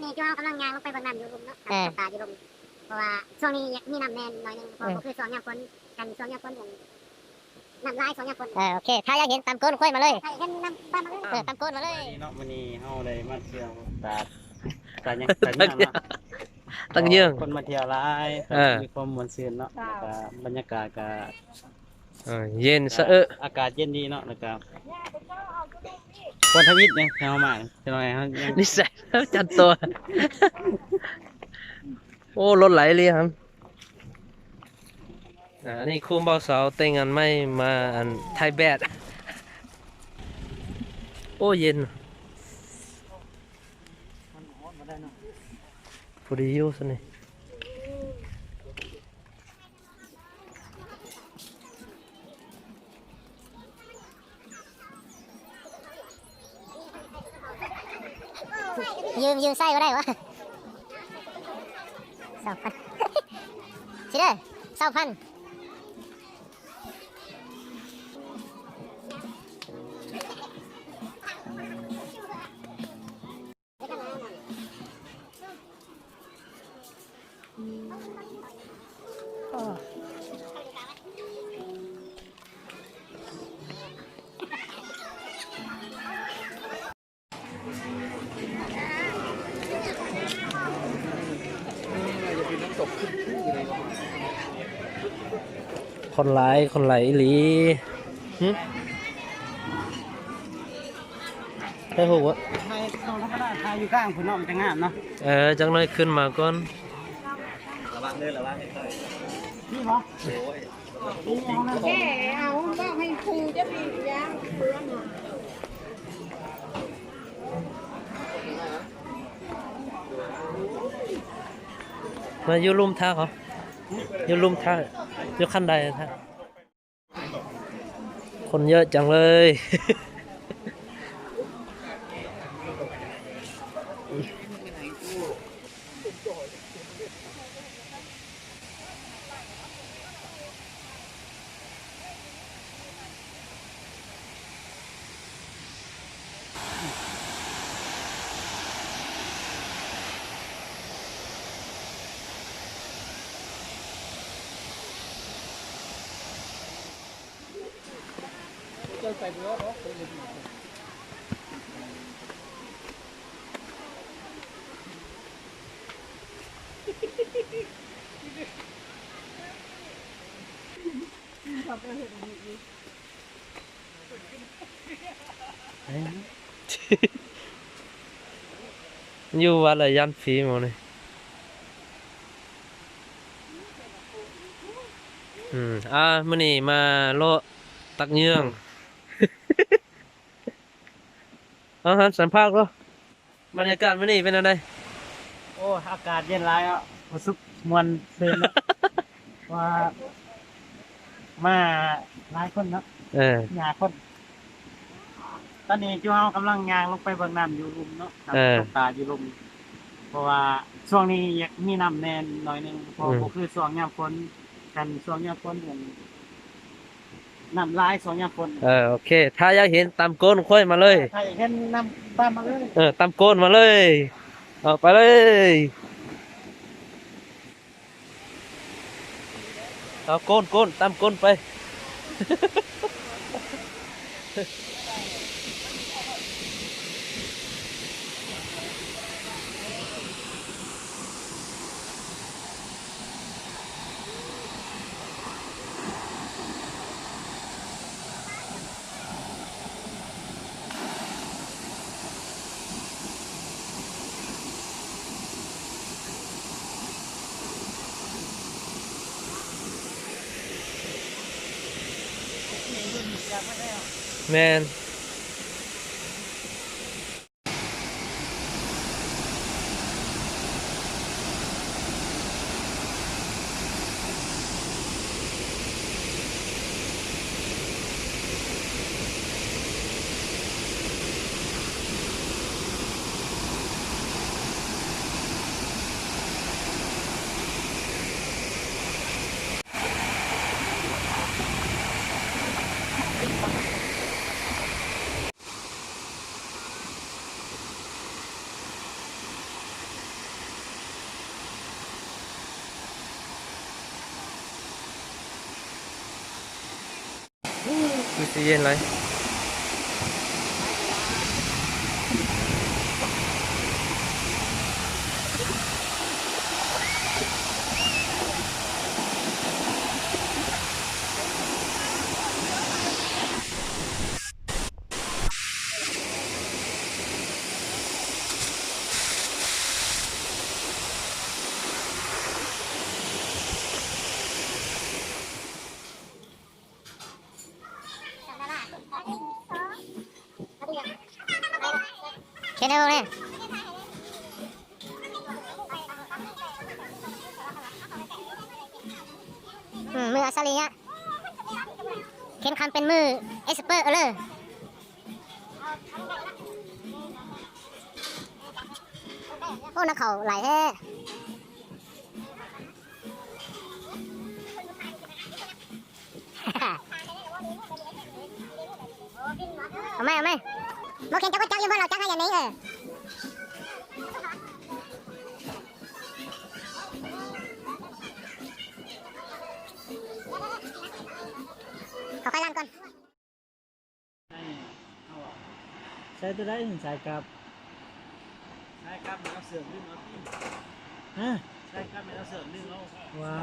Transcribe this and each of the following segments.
ນີ້ຄືເຮົາກຳລັງຍ່າງລົງໄປເບິ່ງນ້ຳຢູ່ລຸ່ມເນາະ ເອີ ຕາຢູ່ລຸ່ມ ເພາະວ່າຊ່ວງນີ້ຢາກມີນ້ຳແດ່ໜ້ອຍໜຶ່ງ ເອີ ເພາະບໍ່ຄືຊ່ວງຍາມຝົນ ຄັນຊ່ວງຍາມຝົນນີ້ ນ້ຳຫຼາຍ ຊ່ວງຍາມຝົນ ເອີ ໂອເຄ ຖ້າຢາກເຫັນຕຳໂກນຄວາຍມາເລີຍ ຖ້າຢາກເຫັນນ້ຳຕາມມາເລີຍ ເອີ ຕຳໂກນມາເລີຍ. ສະບາຍດີເນາະ ມື້ນີ້ເຮົາໄດ້ມາທ່ຽວຕາດ ຕາດຫຍັງ ຕາດຫຍັງເນາະ ຕາດເຫຍື່ອງ ຄົນມາທ່ຽວຫຼາຍ ເອີ ມີຄວາມມ່ວນຊື່ນເນາະ ແລ້ວກະບັນຍາກາດກະ ເອີ ເຢັນສະເອີ ອາກາດເຢັນດີເນາະ ແລ້ວກະຄວນທຳອິດຫຍັງ ເຮົາມາ ຈັກໜ້ອຍເຮົາຍັງ ນິໄສຈັດຕົວ ໂອ້ ລົດໄຫຼເລີຍ ອາ ອັນນີ້ຄູ່ບ່າວສາວແຕ່ງງານໃໝ່ມາ ອັນ ຖ່າຍແບບ ໂອ້ ເຢັນ ພໍດີຢູ່ຊັ້ນນີ້. ຢືມ ຢືມໃຊ້ບໍ່ໄດ້ຫວາ? ສອງພັນ ຊິເດີ ສອງພັນ. ຄົນຫຼາຍ ຄົນຫຼາຍອີ່ຫຼີ. ຫຶ? ໄດ້ຮູ້ບໍ່? ຖ່າຍ ຕ້ອງທຳມະດາ ຖ່າຍຢູ່ກາງພຸ້ນເນາະ ມັນຈະງາມເນາະ. ເອີ ຈັກໜ້ອຍຂຶ້ນມາກ່ອນ. ລະວັງເດີ ລະວັງເດີ. ນີ້ບໍ່? ໂອ້ຍ. ແກ້ເອົາ ບອກໃຫ້ຄູຈະມີຢ່າງເພື່ອນ. ມາຢູ່ລຸ່ມຖ້າເຂົາ ຢູ່ລຸ່ມຖ້າ ຢູ່ຂັ້ນໄດຖ້າ. ຄົນເຍອະຈັງເລີຍ. ຢູ່ວັດລະຢ້ານຜີໝົດນີ້. ອືມ ອ່າ ມື້ນີ້ມາເລາະຕັກເຫຍື່ອງ. ເອົາ ສຳພາດເນາະ ບັນຍາກາດມື້ນີ້ເປັນແນວໃດ? ໂອ້ ອາກາດເຢັນຫຼາຍເນາະ ຮູ້ສຶກມ່ວນຊື່ນເນາະ ວ່າມາຫຼາຍຄົນເນາະ. ເອີ ຫ້າຄົນ. ຕອນນີ້ຈຸເຮົາກຳລັງຍ່າງລົງໄປເບິ່ງນ້ຳຢູ່ລຸ່ມເນາະ ເອີ ຕາດຢູ່ລຸ່ມ ເພາະວ່າຊ່ວງນີ້ຢາກມີນ້ຳແດ່ໜ້ອຍໜຶ່ງ ເພາະ ອືມ ບໍ່ຄືຊ່ວງຍາມຝົນ ຄັນຊ່ວງຍາມຝົນນີ້ ນ້ຳຫຼາຍຊ່ວງຍາມຝົນ. ເອີ ໂອເຄ ຖ້າຢາກເຫັນຕຳໂກນຄວາຍມາເລີຍ ເອີ ຖ້າຢາກເຫັນນ້ຳຕາມມາເລີຍ ເອີ ຕຳໂກນມາເລີຍ ເອົາໄປເລີຍ ເອົາໂກນ ໂກນ ຕຳໂກນໄປ. ແມ່ນ. ຄືຊິເຢັນຫຼາຍ. ເຄນເດີແດ່ ອືມ ມືອັດສະລິຍະ ເຄນຄຳເປັນມືເອັກສະເປີດເລີຍ. ໂອ້ ນັກເຂົ້າຫຼາຍແທ້. ເອົາໃໝ່ ເອົາໃໝ່ ບໍ່ເຫັນຈັກບໍ່ຈັກຢູ່ບໍ່ ເຮົາຈັກໃຫ້ຢ່າງນີ້ ເອີ ເອົາໄປລ້າງກ່ອນ. ໃສ່ຕົວໃດ ສາຍກັບ ສາຍກັບແມ່ນເອົາເສື້ອດຶງເອົາຕິ ຮະ ສາຍກັບແມ່ນເອົາເສື້ອດຶງເອົາ ວ່າ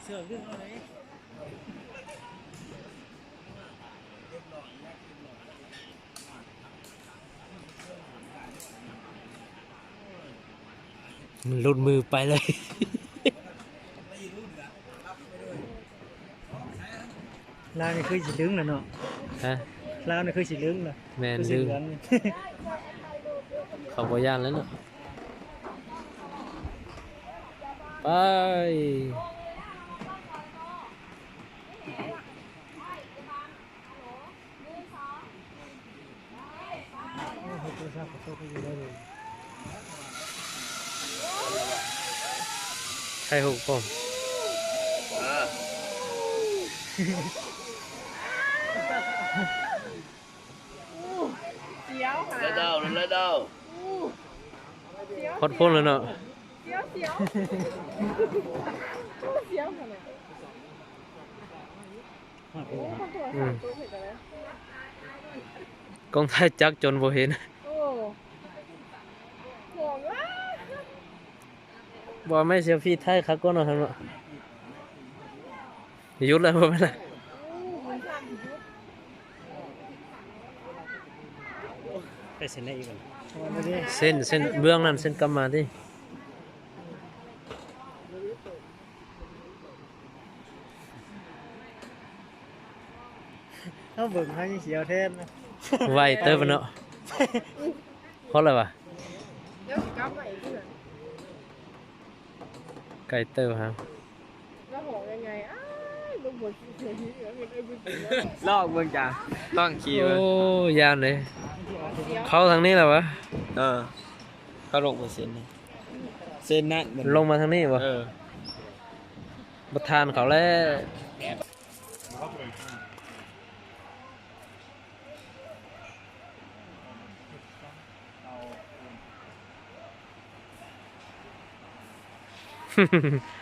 ເສື້ອດຶງເອົາເດ້. ມັນຫຼຸດມືໄປເລີຍ. ລາວນີ້ຄືຊິລຶ້ງແລ້ວເນາະ. ຮະ? ລາວນີ້ຄືຊິລຶ້ງແລ້ວ. ແມ່ນ ຄືຊິເຫຼືອງ ເຂົາບໍ່ຢ້ານແລ້ວເນາະ. ໄປ. ຖ່າຍຮູບພ້ອມ. ສຽວຂະໜາດ ລະດາວ ລະດາວ ສຽວ ຮອດພຸ້ນແລ້ວເນາະ. ສຽວ ສຽວ ສຽວຂະໜາດ. ອືມ ກ້ອງຖ່າຍຈັກຈົນບໍ່ເຫັນ. ໂອ້ ໂຫດວ່າ ບໍ່ແມ່ນເຊວຟີຖ່າຍຄັກກວ່າເນາະ ເນາະ. ຢຸດແລ້ວບໍ່ແມ່ນລະ. ໄປເສັ້ນໃດອີກບັດນີ້? ເສັ້ນ ເສັ້ນເບື້ອງນັ້ນ ເສັ້ນກັບມາຕິ. ເຮົາເບິ່ງເຮົາຍັງສຽວແທນນະ. ໄວເຕີບເນາະ. ພໍແລ້ວຫວາ? ໄກເຕີບຫາ. ລະຮ້ອງຍັງໄງ? ອ້າຍ ລະບົດ ລອງເບິ່ງຈ້າ ລອງຂີ່ເບິ່ງ. ໂອ້ ຢ້ານເດ້. ເຂົ້າທາງນີ້ແລ້ວຫວາ? ເອີ ເຂົາລົງໄປເສັ້ນນີ້ ເສັ້ນນັ້ນ ລົງມາທາງນີ້ບໍ່? ເອີ ບໍ່ທານເຂົາແລ້ວ. ເ